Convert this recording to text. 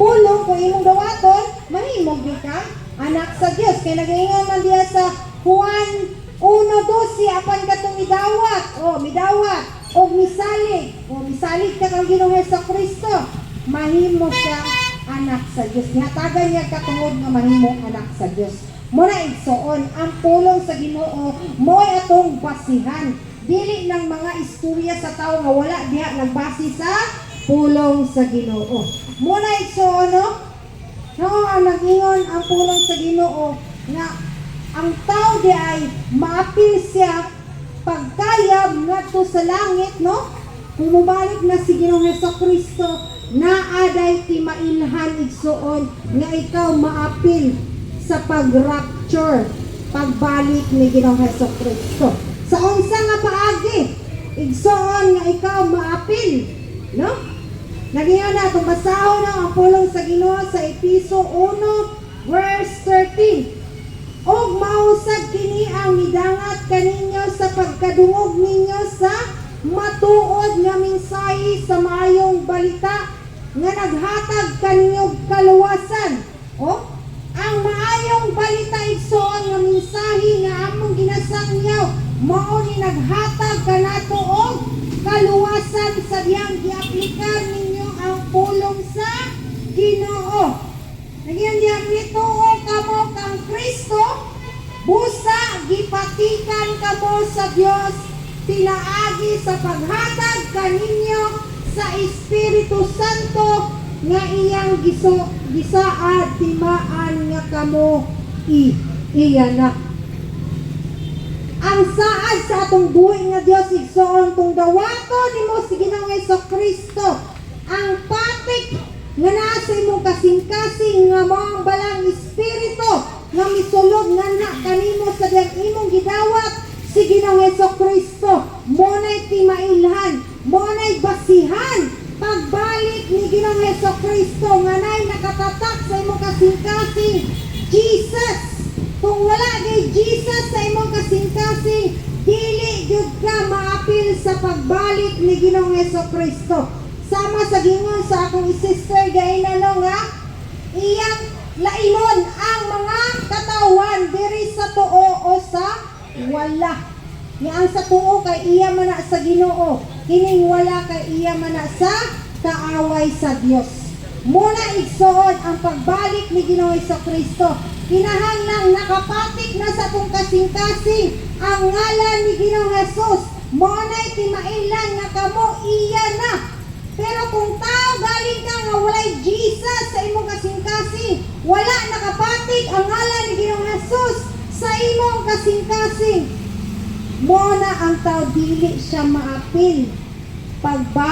pulong kung imong dawaton, mahimo gyud ka anak sa Dios. Kay nagaingon man diya sa Juan 1:12, apan katong midawat o midawat o misalig o misalig ka kang Ginoong Hesus Kristo, mahimo siya anak sa Dios. Gihatagan niya katungod nga mahimo anak sa Dios. Muna, igsoon, ang pulong sa Ginoo mo'y atong basihan. Dili ng mga istorya sa tao nga wala diha nagbase sa pulong sa Ginoo. Muna, igsoon, no? No, ang nag-ingon ang pulong sa Ginoo nga ang tao di ay maapil siya pagkayab ngadto sa langit, no? Kung mubalik na si Ginoong Hesus Kristo, naaday ti mailhan, igsoon, nga ikaw maapil sa pag-rapture, pagbalik ni Ginoong Hesus Kristo. Sa unsa nga paagi, igsoon, nga ikaw maapil, no? Nagingon na, kung basahon na ang pulong sa Ginoo sa Episo 1 verse 13. Og mausab kini ang midangat kaninyo sa pagkadungog ninyo sa matuod nga mensahe sa maayong balita nga naghatag kaninyo kaluwasan. O, ang maayong balita, igsoon, nga mensahe nga among ginasangyaw, mao ni naghatag kanato og kaluwasan sa diyang giaplikar ninyo ang pulong sa Ginoo. Nagyan diyang nituo kamo kang Kristo, busa gipatikan kamo sa Dios pinaagi sa paghatag kaninyo sa Espiritu Santo nga iyang giso gisaad timaan nga kamo i iya na. Ang saad sa atong buhi nga Dios, igsoon, kung dawaton nimo si Ginoong Hesus Kristo, ang patik nga naa sa imong kasing-kasing nga mao ang Balang Espiritu nga misulod nga na kanimo sa diyang imong gidawat si Ginoong Hesus Kristo, mo na'y timailhan, mo na'y basihan pagbalik ni Ginoong Hesus Kristo nga nay nakatatak sa imong kasing-kasing, Jesus. Kung wala kay Jesus sa imong kasing-kasing, dili gyud ka maapil sa pagbalik ni Ginoong Hesus Kristo. Sama sa gingon sa akong sister gaina, no, nga iyang lainon ang mga katawan diri sa tuo o sa wala. Nga ang sa tuo kay iya man na sa Ginoo, kining wala kay iya man na sa kaaway sa Dios. Muna, igsoon, ang pagbalik ni Ginoong Hesus Kristo, kinahanglang nakapatik na sa atong kasing-kasing ang ngalan ni Ginoong Jesus. Mo na'y timailan nga kamo iya na. Pero kung tao galing ka nga walay Jesus sa imong kasing-kasing, wala nakapatik ang ngalan ni Ginoong Jesus sa imong kasing-kasing, mo na ang tao dili siya maapil pagbalik.